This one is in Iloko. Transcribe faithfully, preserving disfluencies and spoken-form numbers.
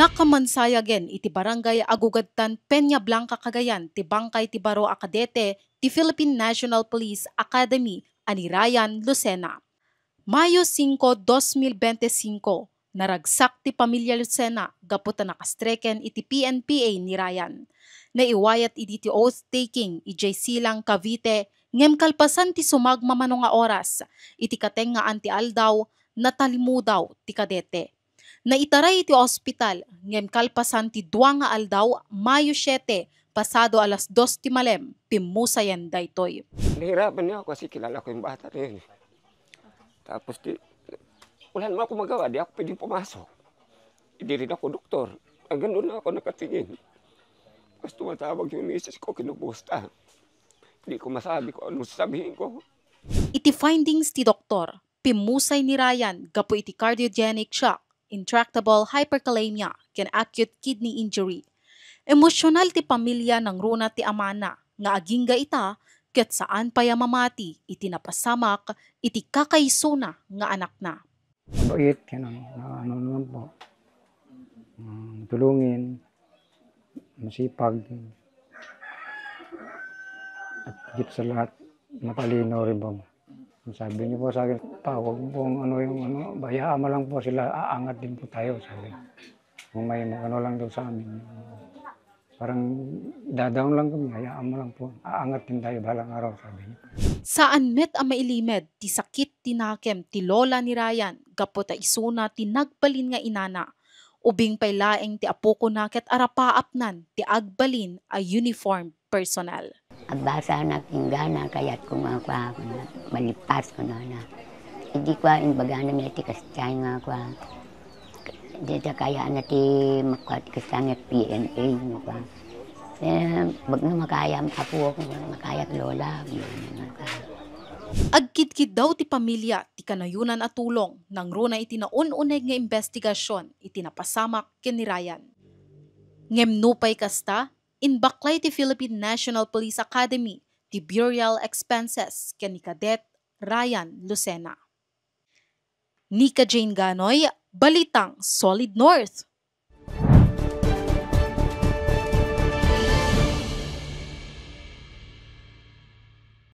Nakamansayagen iti Barangay Agugadtan, Peña Blanca, Cagayan, ti bangkay ti baro a kadete ti Philippine National Police Academy a ni Ryan Lucena. Mayo singko, dos mil bente singko, naragsak ti pamilia Lucena gapu ta nakastreken iti P N P A ni Ryan. Naiwayat idi ti oath-taking idiay Silang, Cavite, ngem kalpasan ti sumagmamano nga oras, iti katengngaan ti aldaw, natalimudaw ti kadete. Naitaray iti ospital, ngem kalpasan ti dua nga aldaw, Mayo siete, pasado alas dos ti malem, pimmusayen daytoy. Nahirapan niya ako kasi kilala ko yung bata na yun. Tapos di, wala naman ako magawa, di ako pwedeng pumasok. Di rin ako doktor. Hanggang doon lang ako nakatingin. Tapos tumatawag yung misis ko, kinumusta. Di ko masabi kung anong sasabihin ko. Iti findings ti doktor, pimmusay ni Ryan gapu iti cardiogenic shock, intractable hyperkalemia, ken acute kidney injury. Emosyonal ti pamilia nangruna ti amana nga agingga ita ket saan pay a mamati iti napasamak iti kakaisuna nga anakna. Mabait, yan ang ano naman po. Mm, tulungin, masipag, at higit sa lahat, matalino rin po. Sabi niyo po sa akin, "Pa, wag mo pong ano yung ano, hayaan mo lang po sila, aangat din po tayo," sabi. "Kung may ano lang daw sa amin, parang dadaon lang kami, hayaan mo lang po. Aangat din tayo balang araw," sabi niya. Saan met a mailimed ti sakit ti nakem ti lola ni Ryan gapu ta isuna ti nagbalin nga inana. Ubing pay laeng ti apokona ket arapaapnan ti agbalin a uniform personnel. Agbasa na pinggana, kayat ko nga kua, malipas ko na na. Idi kua, imbagana mi ti kastiay nga kua. Di ta kayana ti makua ti kastiay nga P N A nga kua. Eh, bagno makayam, apo ko, makayat lola, bagno makayam. Agkidkiddaw ti pamilia ti kanayonan a tulong nangruna iti naun-uneg nga imbestigasion iti napasamak ken ni Ryan. Ngem nupay kasta, imbaklay ti Philippine National Police Academy ti burial expenses ken ni Cadet Ryan Lucena. Nika Jane Ganoy, Balitang Solid North.